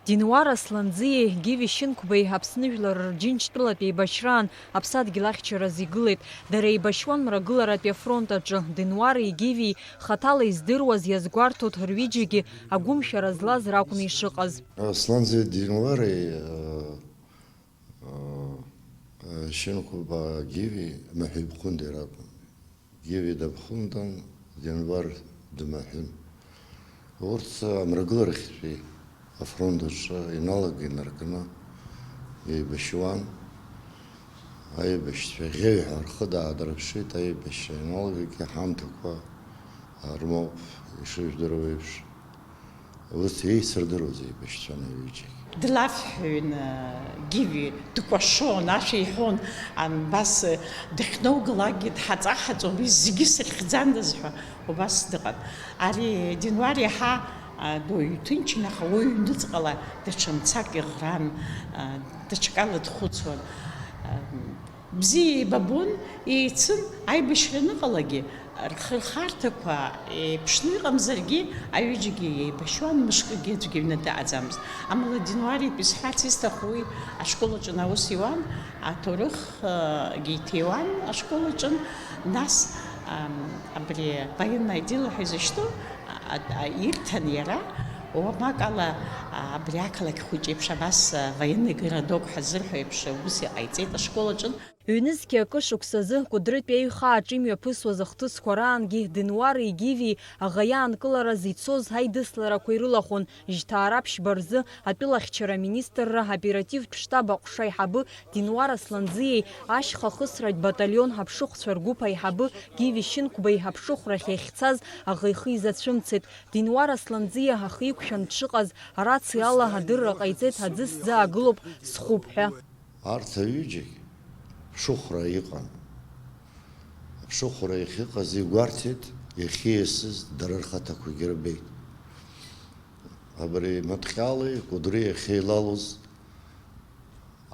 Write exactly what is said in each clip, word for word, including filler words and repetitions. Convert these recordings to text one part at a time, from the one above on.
Динуар Асланӡиеи Гиви Шьынқәбеи Аԥсны жәлар рџьынџьтәылатә еибашьраан аԥсадгьыл ахьчараз игылеит. Дара еибашьуан Мрагыларатәи афронт аҿы. Динуари Гивии хаҭала издыруаз, иазгәарҭоит, рҩыџьагьы агәымшәара злаз ракәны ишыҟаз. Асланӡиеи Динуари, э, э, Шьынқәба Гиви Маҳәибхәындеи ракәын. Гиви Дабхәындан, Денвар Дмаҳәын. Урҭ амрагыларахьтәи афронт аҿы иналага инаркны еибашьуан. Аибашьцәа ӷьеҩҳәа рхы даадрыԥшит, аибашьцәа ианалгагьы ҳамҭақәа рмоуп, ишыжәдыруа еиԥш. Урҭ еицырдыруаз еибашьцәан аҩыџьагь. Длафҳәаҩын, Гиви дкәашон, ашәа иҳәон, ан-, абас дыхьнаугалакгьы дҳаҵа-ҳаҵо, уи зегьы сырхьӡандаз ҳәа убас дыҟан. Ари Динуар иаҳа, а, дуаҩ ҭынчын, аха уи ҩныҵҟала даҽа мцак иӷран, а, даҽакала дхәыцуан. А, Бзиа еибабон, еицын, аибашьра аныҟалагьы, рхырхарҭақәа еиԥшны иҟамзаргьы, аҩыџьагьы еибашьуан, мышкгьы аӡәгьы аҩны дыҟаӡамызт. Амала Динуар иԥа исҳәарц исҭаху, уи ашкол аҿы аус иуан, аҭоурых, э, гьы иҭиуан ашкол аҿы, нас, ам, абри военное дело ҳәа изышьҭоу, а, а, ирҭан иара, уамак ала, а, абри ақалақь хәыҷ еиԥш абас, а, военный городок ҳәа ззырҳәо еиԥш, ус иҟаиҵеит ашкол аҿы. Ҩнызқьи акы шықәсазы Кәыдрытәи аҩхаа аҿы имҩаԥысуаз ахҭысқәа раангьы Динуари Гивии аӷа иаанкылараз ицоз аидысларақәа ирылахәын. Жьҭаара ԥшьба рзы атәылахьчара аминистрра аоперативтә штаб аҟәша аиҳабы Динуар Асланӡиеи ашьха хысратә баталион аԥшыхәцәа ргәыԥ аиҳабы Гиви Шьынқәбеи аԥшыхәрахь иахьцаз аӷа ихы изацәымцеит. Динуар Асланӡиа ахы иқәшәан дшыҟаз, арациала адырра ҟаиҵеит, аӡы сзаагылоуп, схуп ҳәа. Арҭ аҩыџьагь ԥшыхәра иҟан. Аԥшыхәра иахьыҟаз игәарҭеит, иахьиасыз дара рхаҭақәагьы рбеит. Абри Маҭҟьали Кәыдри иахьеилалоз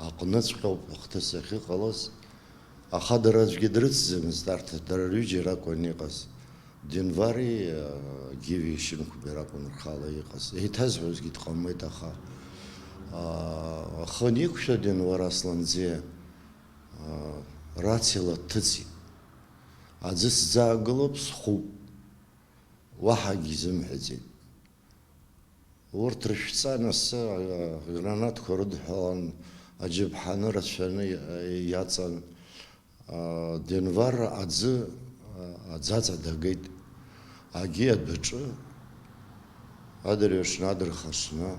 аҟныҵәҟьоуп ахҭыс ахьыҟалаз, аха дара аӡәгьы дрыцӡамызт, арҭ дара рҩыџьа ракәын иҟаз. Денвари, э, Гиви Шьынқәбеи ракәын рхала иҟаз. Еиҭазҳәозгьы дҟамлеит, аха, а, ахы аниқәшәа Денвар Асланӡиа, а, рациала дҭыҵит. Аӡы сӡаагылоуп, схуп. Уаҳагьы изымҳәаӡеит. Урҭ рышәҵа анасы, а, гранатқәа рыдҳәалан, аџьаԥҳаны рацәаны и-, иаҵан. Денвар аӡы, аӡаҵа дагеит. Агьи адәаҿы адырҩаҽны адырхаҽны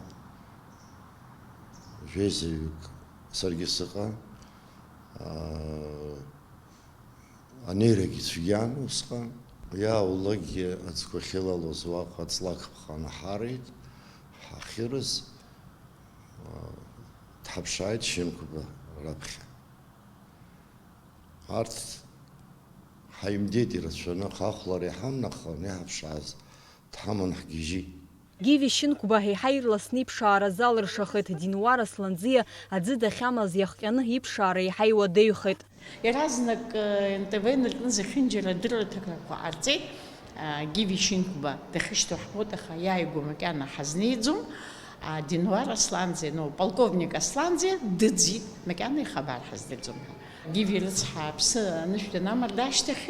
жәеизаҩык саргьы сыҟан. Анеирагьы цәгьан усҟан. Иааулакгьы аӡқәа ахьылалоз уаҟа ҵлак ԥҟаны ҳарит, ҳахьырыз, дҳаԥшааит Шьынқәба раԥхьа. Арҭ ҳаимдеит ирацәаны, аха ахәлара иҳамнахон, иаҳаԥшааз дҳаман ҳгьежьит. Гиви Шьынқәба еиҳа ирласны иԥшаара залыршахеит, Динуар Асланӡиа аӡы дахьамаз иахҟьаны иԥшаара еиҳа иуадаҩхеит. Иаразнак, э, Н Т В инаркны зехьынџьара адырраҭарақәа ҟарҵеит, а, Гиви Шьынқәба дахьышьҭоу ҳбоит, аха иааигәа макьана ҳазнеиӡом. А, Динуар Асланӡиа, ну, полковник Асланӡиа дыӡит, макьана ихабар ҳаздырӡом ҳәа. Гиви рыцҳа аԥсы анышә данамарда ашьҭахь,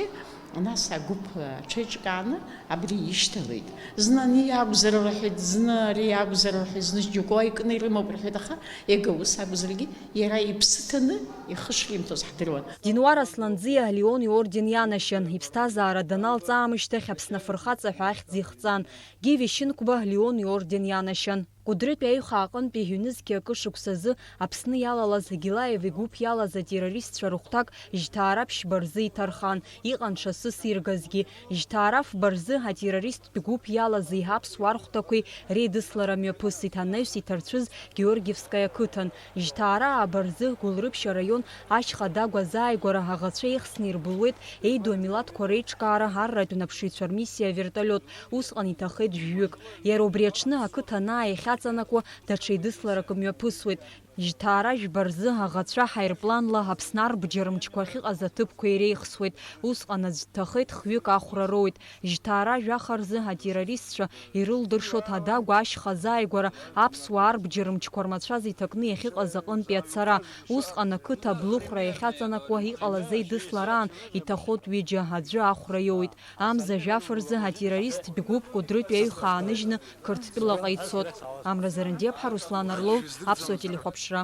нас агәыԥ аҽеиҿкааны абри ишьҭалеит. Зны ани иакәзар рҳәеит, зны ари иакәзар рҳәеит, зны џьоукы икны ирымоуп рҳәеит, аха иага ус акәзаргьы, иара иԥсы ҭаны ихы шримҭоз ҳдыруан. Динуар Асланӡиа Леон иорден ианашьан. Иԥсҭазаара даналҵ аамышьҭахь Аԥсны афырхаҵа ҳәа ахьӡ ихҵан. Гиви Шьынқәба Леон иорден ианашьан. Кәыдрытәи аҩхаа аҟынтәи ҩнызқьи акы шықәсазы Аԥсны иалалаз Гилаев игәыԥ иалаз атеррористцәа рыхәҭак жьҭаара ԥшьба рзы иҭархан, иҟан ҽасы сиргазгьы. Жьҭаара фба рзы атеррористтә гәыԥ иалази аԥсуа рхәҭақәеи реидыслара мҩаԥысит, анаҩс иҭарцәыз Георгиевскаиа қыҭан. Жьҭаара ааба рзы Гәылрыԥшь араион ашьха Дагәа азааигәара аӷацәа еихсны ирбылуеит еиду амилаҭқәа реиҿкаара арратә наԥшыҩцәа рмиссиа авертолиот. Усҟан иҭахеит жәҩык. Иара убри аҽны ақыҭа анааихьаҵанакуа, даҽа еидысларак мҩаԥысуеит. Жьҭаара жәба рзы аӷацәа ҳаирпланла Аԥсны арбџьар мчқәа ахьыҟаз аҭыԥқәа иреихсуеит. Усҟан аӡә дҭахеит, хҩык ахәра роуит. Жьҭаара жәаха рзы атеррористцәа ирылдыршоит адагәа ашьха азааигәара аԥсуаа арбџьар мчқәа рмацәаз иҭакны иахьыҟаз аҟынтәи ацара. Усҟан ақыҭа аблыхәра иахьаҵанакуа иҟалаз еидыслараан иҭахоит ҩыџьа, аӡәы ахәра иоуит. Амза жәаф рзы атеррорист гәыԥ Кәыдрытәи аҩха ааныжьны Қырҭтәылаҟа ицот. Амра Зарандиаԥҳа, Руслан Арлоу, Аԥсуа телехәаԥшра.